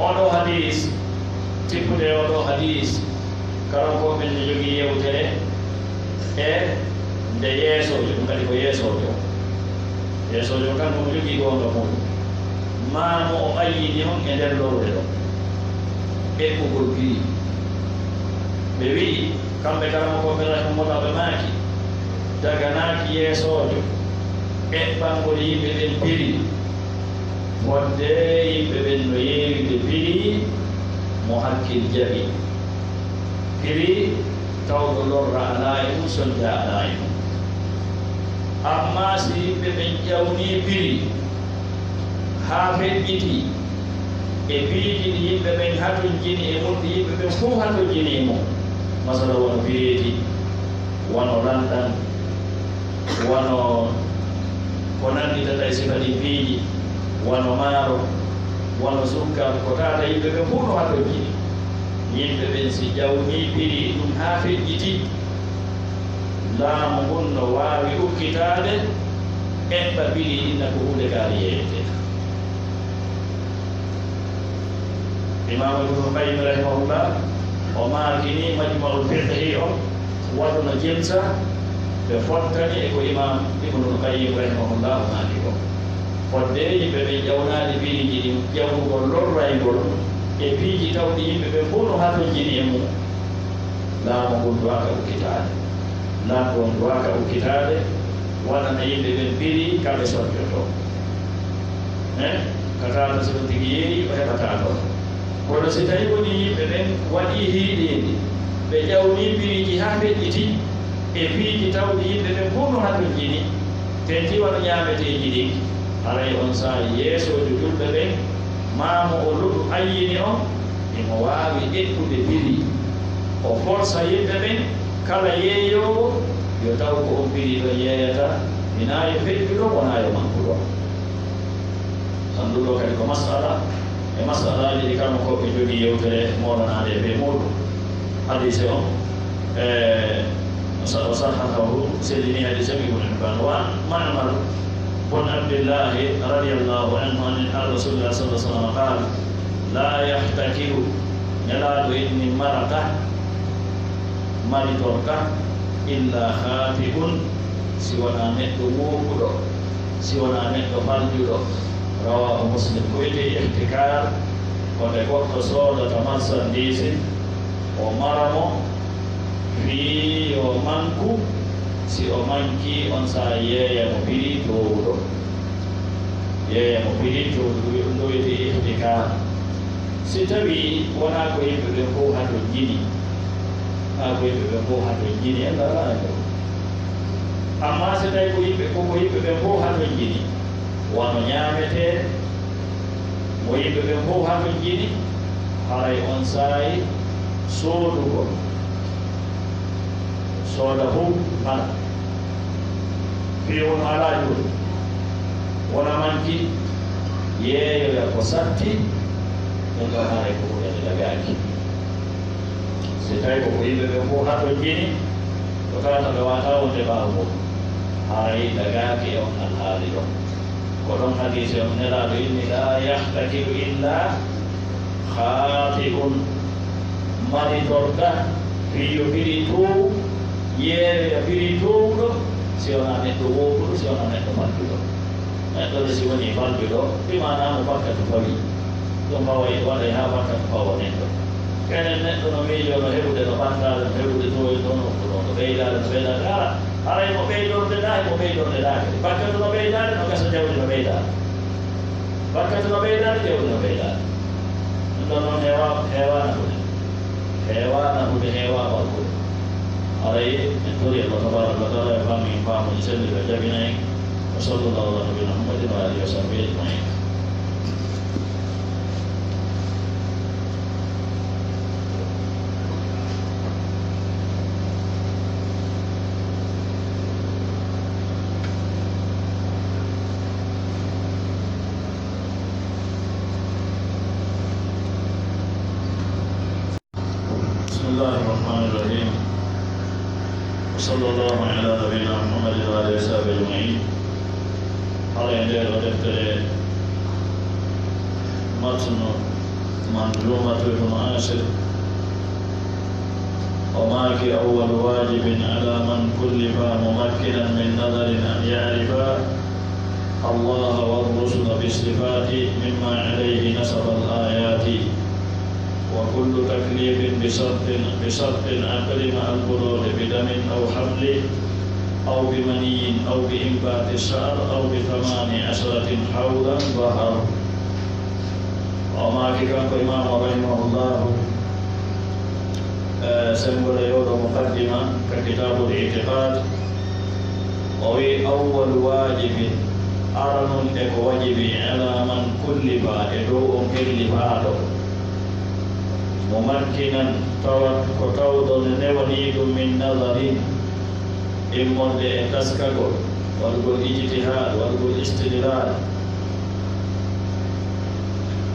Oɗo hadiis, tippude e oɗo hadiis, karankooɓe ɓen no jogii yewtere e nde yeesoojo, ɗum kadi ko yeesoojo. Yeesoojo kan ko mo jogii goonga muuɗum. Maa mo o ayyini on e nder lowre ɗon. Eɓɓugol piri. Ɓe wi'i, kamɓe karamokooɓe rahimahumullah, ɓe maaki, daganaaki yeesoojo eɓɓangol yimɓe ɓen piri, fodde yimɓe ɓen no yeewinde piri mo hakkil jaɓi. Piri tawɗo lorra alaa e mum, sonnja alaa e mum. Ammaa si yimɓe ɓen ƴawnii piri haa feƴƴitii e piiji ɗi yimɓe ɓen hatonjini e mum, ɗi yimɓe ɓen fow hatonjini e mum, masala wano bireedi, wano lanɗan, wano ko nannditata e sifa ɗin piiji, wano maaro, wano sukkar, ko tawata yimɓe ɓen fow no hatonjini. Yimɓe ɓen si ƴawnii piri ɗum haa feƴƴitii, laamu ngun no waawi ukkitaade eɓɓa piri ɗin, na ko huunde kaari yeeyetee. Imaamu Ibnul Qayyim rahimahullah, o maakini Majmu'ul Fiqhi on, waɗuno jilsa, ɓe fottani e ko Imaam Ibnul Qayyim rahimahullah o maaki ko. Fodde yimɓe ɓen ƴawnaali piriiji ɗin, ƴawugol lorrayngol e piiji tawɗi yimɓe ɓen fow no hatonjini e mum. Laamu ngun duwaka ukkitaade. Laamu ngun duwaka ukkitaade, waɗana yimɓe ɓen piri ka ɓe sonnjotoo. Eh? Ka tawata si on tigi yeeyi, o heɓataa toon. Kono si tawii wonii yimɓe ɓen waɗii hiiɗeendi, ɓe ƴawnii piriiji haa feƴƴitii, e piiji tawɗi yimɓe ɓen fow no hatonjini, tentii wano ñaameteeji ɗin, haray on saa'i yeesoojo julɓe ɓen, maa mo o luɗu ayyini on, himo waawi eɓɓude piri. O forsa yimɓe ɓen, kala yeeyoowo, yo taw ko on piri ɗon yeeyata, hinaa yo feƴƴu ɗon, wonaa yo manku ɗon. Tan ɗum ɗoo kadi ko masala e masalaaji ɗi karamokooɓe jogii yewtere moolanaade e bee muuɗum. Hadiise on, e, o sa-, o sahhahahu, sellini hadiise on Ibnu Hibbaan. Wa an Ma'mar bun Abdillahi radiyallahu anhu an, an Rasuulillah sallallahu alaihi wasallam qaal, laa yahtakiru, Nelaaɗo inni, marata, maritorka, illa khaati'un, si wonaa neɗɗo wookuɗo, si wonaa neɗɗo faljuɗo. Rawaahu Muslim. Ko wiyetee ihtikaar, ko nde goɗɗo soodata marsandiise, o mara mo, fii yo manku, si o mankii, on saa'i yeeya mo piri toowuɗo. Yeeya mo piri toowuɗo, ɗum ɗo wiyetee ihtikaar. Si tawii wonaa ko yimɓe ɓen fow hatonjini, wonaa ko yimɓe ɓen fow hatonjini, en alaa e ɗum. Ammaa si tawii ko yimɓe, ko ko yimɓe ɓen fow hatonjini, wano ñaametee, mo yimɓe ɓen fow hatonjini, haray on saa'i soodugol. Sooda fow mara. Fii won alaa juuɗe. Wona manki yeeyoya ko satti, ɗum ɗon haray ko huunde nde dagaaki. Si tawii ko ko yimɓe ɓen fow hatonjini, ko tawata ɓe waawataa wonde ɓaawo mum, haray dagaaki e on alhaali ɗon. Ko ɗon hadiise on Nelaaɗo inni, laa yahtakiru illa khaati'un, maritorka, fii yo piri toowu, yeeyoya piri toowuɗo, si wonaa neɗɗo wookuɗo, si wonaa neɗɗo faljuɗo. Neɗɗo de si wonii faljuɗo, bi maanaa mo bakkatu fawii, ɗum faway, waɗay haa bakkatu fawa neɗɗo. Kenen neɗɗo no miijoo no heɓude no ɓantaare, no heɓude toowe, no, no, no, no ɓeydaare, no ɓeydaare. Hara, haray mo ɓeydorde ɗaa, mo ɓeydorde ɗaa kadi. Bakkatu no ɓeydaade, no gasa jawdi no ɓeydaade. Bakkatu no ɓeydaade, jawdi no ɓeydaade. Ɗum ɗon noon heewaa-, heewaa nafude. Heewaa nafude, heewaa barkude. Haray en torii Allah tabaaraka wa taala yo faamu en faamuuji selluɗi, o jabina en. Wa sallallahu ala nabiyina Muhammadin wa alihi wa sahbihi ajmain. بسم الله الرحمن الرحيم. وصلى الله على نبينا محمد وعلى آله وصحبه أجمعين. Hara e ndee ɗoo deftere, matnu Manzuumatu Ibnu Aashir, o maaki, أول واجب على من كلف ممكنا من نظر أن يعرف الله والرسل بالصفات مما عليه نصب الآيات. وكل تكليف بشرط، بشرط عقل مع البلوغ بدم أو حمل أو بمني أو بإنبات الشعر أو بثمان عشرة حولا ظهر. O maaki kanko Imaamu rahimahullahu, eh, sembore yoɗo muqaddima ka Kitaabul I'tiqaad, o wi: "Awwalu waajibin, aranun e ko wajibi, ala man kullifa, e dow on kellifaaɗo, mumakkinan, tawat ko tawɗo nde newanii ɗum, min nazarin, immorde e taskagol, waɗugol ijtihaad, waɗugol istidlaal,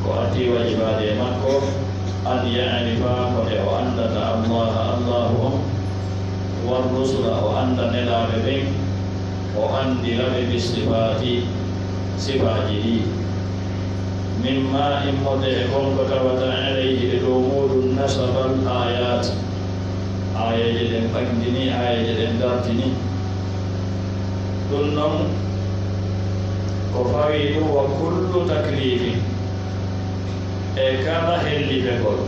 ko arti wajibaade e makko, an ya'rifa, ko nde o anndata Allaha, Allahu on, war rusula, o annda nelaaɓe ɓen, o anndira ɓe bi sifaati, sifaaji ɗi, mimma, immorde e kon ko tawata alayhi, e dow muuɗum, nasabal aayaat, aayeeje ɗen ɓanngini, aayeeje ɗen dartini." Ɗum noon ko fawii ɗum, wa kullu taklifin, e kala hellifegol,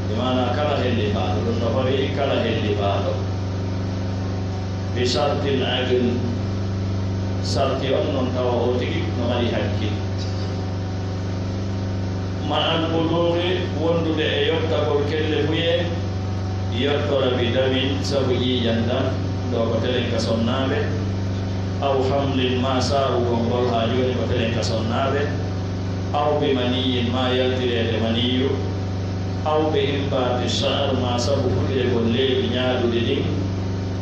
bi maana kala hellifaaɗo, ɗum no fawii kala hellifaaɗo, bi shartil aql, sarti on noon tawa o tigi no mari hakkil. Ma'al buluughi, wondude e yottagol kellefuyee, yottora bi damin, sabu ƴiiƴan ɗan, ɗo ko telen ka sonnaaɓe, aw hamlin, ma saawugol ngol haa jooni ko telen ka sonnaaɓe, aw bi maniyyin, ma yaltireede maniyu, aw bi inbaati sha'r, ma sabu fuɗiregol leeɓi ñaaɗuɗi ɗin,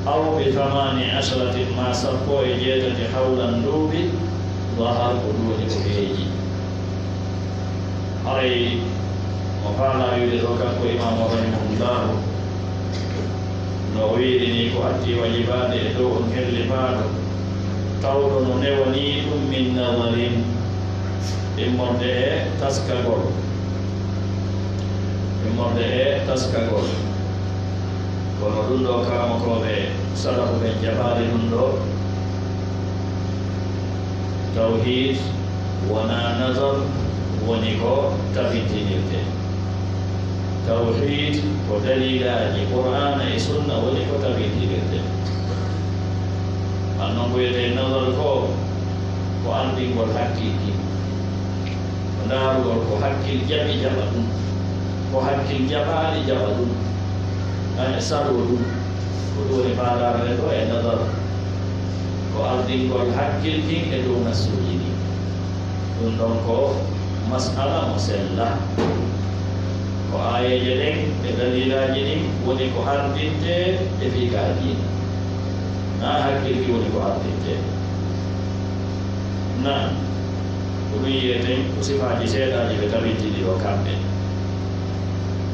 aw bi thamaani ashratin, ma sappo e jeetati hawlan duuɓi, zahar, ko ɗum woni ko heeji. Haray mo faalaa wiide ɗo kanko Imaamu rahimahullahu, no o wiiri ni, ko atti wajibaade e dow on hellifaaɗo, tawɗo no newanii ɗum min nazarin, immorde e taskagol, immorde e taskagol. Kono ɗum ɗo, karamokooɓe salafu ɓen jaɓaali ɗum ɗo. Tawhiid wonaa nazar woni ko tabintinirde. Tawhiid ko dalilaaji Qur'aana e Sunna woni ko tabintinirde. An non ko wiyetee nazar ko, ko ardingol hakkil kin. Ko ndaarugol ko hakkil jaɓi jaɓa ɗum, ko hakkil jaɓaali jaɓa ɗum, e saroo ɗum. Ko ɗum woni faandaare nden ɗo e nazar. Ko ardingol hakkil kin e dow nassuuji ɗin. Ɗum ɗon ko mas'ala mo sella. Ko aayeeje ɗen e dalilaaji ɗin woni ko ardintee e fii ka diina. Naa hakkil ki woni ko ardintee. Naam. Ko ɗum yiyeten ko sifaaji seeɗaaji ɓe tabintini ɗo kamɓe.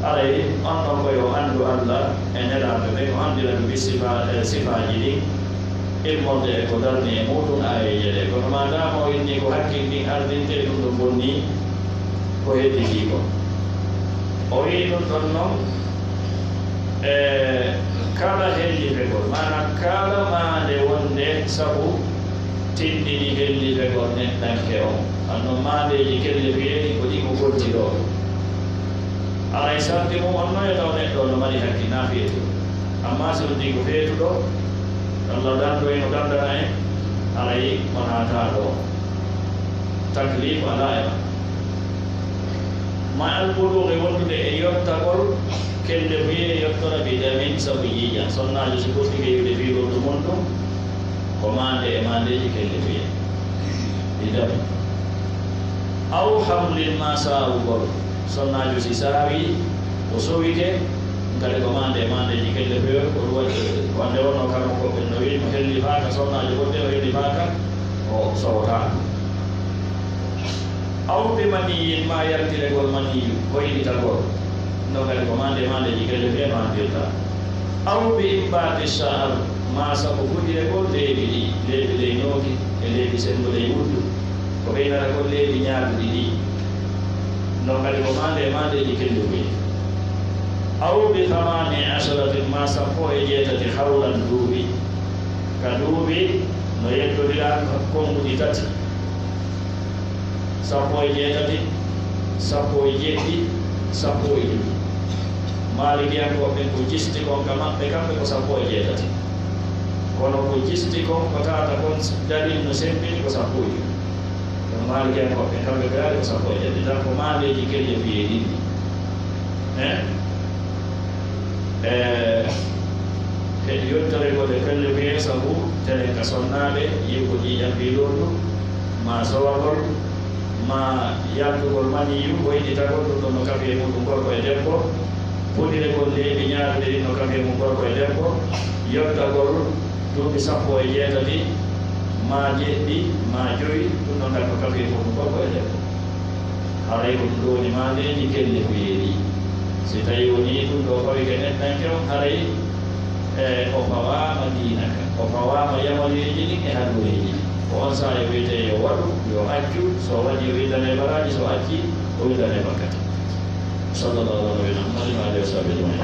Haray on ɗon ko yo anndu Alla e nelaaɓe ɓen, o anndira ɓe bi sifa-, e sifaaji ɗin, immorde e ko darni e muuɗum aayeeje ɗe. Kono maadaama o inni ko hakkil ɗin ardintee, ɗum ɗon bonnii ko hedditii kon. O wi'i ɗum ɗon non, e kala hellifegol, maanaa kala maande wonde sabu tinndini hellifegol neɗɗanke on. An non maandeeji kellefiyeeɗi ko ɗi ko golti ɗo. Haray sarti mum on non yo taw neɗɗo on no mari hakkil naa feetuɗo. Ammaa si on tigi ko feetuɗo, Alla danndo en, o danndana en, haray o naataa ɗo. Taklif alaa e makko. Ma'al buluughi, wondude e yottagol, kellefuyee yottora bi damin sabu ƴiiƴan. Sonnaajo si ɓurtike iwde fii ɓurɗo mun ɗum, ko maande e maandeeji kellefuyee. Bi damin. Aw hamlin, maa saawugol. Sonnaajo si saawii, o sowike, kadi ko maande e maandeeji kellefuyee, ko ɗum waɗi, wonde wonno karamokooɓe ɓen no wi'i, mo hellifaaka, sonnaajo goɗɗo o hellifaaka, o sowotaako. Aw bi maniyyin, maa yaltiregol maniyu, hoynitagol. Non kadi ko maande e maandeeji kellefuyee no andirta. Aw bi inbaati sha'r, maa sabu fuɗiregol leeɓi ɗi, leeɓi ley nooki e leeɓi senngo ley wuddu. Ko ɓeynata kon leeɓi ñaaɗuɗi ɗi. Non kadi ko maande e maandeeji kellefuyee. Aw bi thamaani ashratin, maa sappo e jeetati hawlan duuɓi. Ka duuɓi no yeddondira konguɗi tati. Sappo e jeetati, sappo e jeeɗiɗi, sappo e jowi. Maalikiyankooɓe ɓen ko jisti kon ka maɓɓe kamɓe ko sappo e jeetati. Kono ko jisti kon ko tawata kon dalil no sembini ko sappo e jowi. Kono Maalikiyankooɓe ɓen kamɓe ko yaade ko sappo e jeetati. Tan ko maandeeji kelle fiyee ɗiɗi. Eh? Eh, e yottere ko ɗe kelle fiyee sabu telen ka sonnaaɓe, yi'ugol ƴiiƴam piilooru, maa sowagol, maa yaltugol maniyu, ɓoyɗitagol, ɗum ɗon no kafi e muɗum gorko e debbo, puɗiregol leeɓi ñaaruɗi ɗin no kafi e mum gorko e debbo, yottagol duuɓi sappo e jeetati, maa jeɗɗi, maa jowi, ɗum ɗon kadi no kafi e muɗum gorko e debbo. Haray ko ɗum ɗoo woni maandeeji kelle fiyee ɗi. Si tawii wonii ɗum ɗoo fawike neɗɗanke on, haray, e, o fawaama diina kan, o fawaama yamaneeji ɗin e haɗureeji ɗin. Ko on saa'i o wi'etee yo waɗu, yo accu, so o waɗii o winndane baraaji, so o accii o winndane bakkati. Sallallahu ala nabiyina Muhammadin wa alihi wa sahbihi ajmain.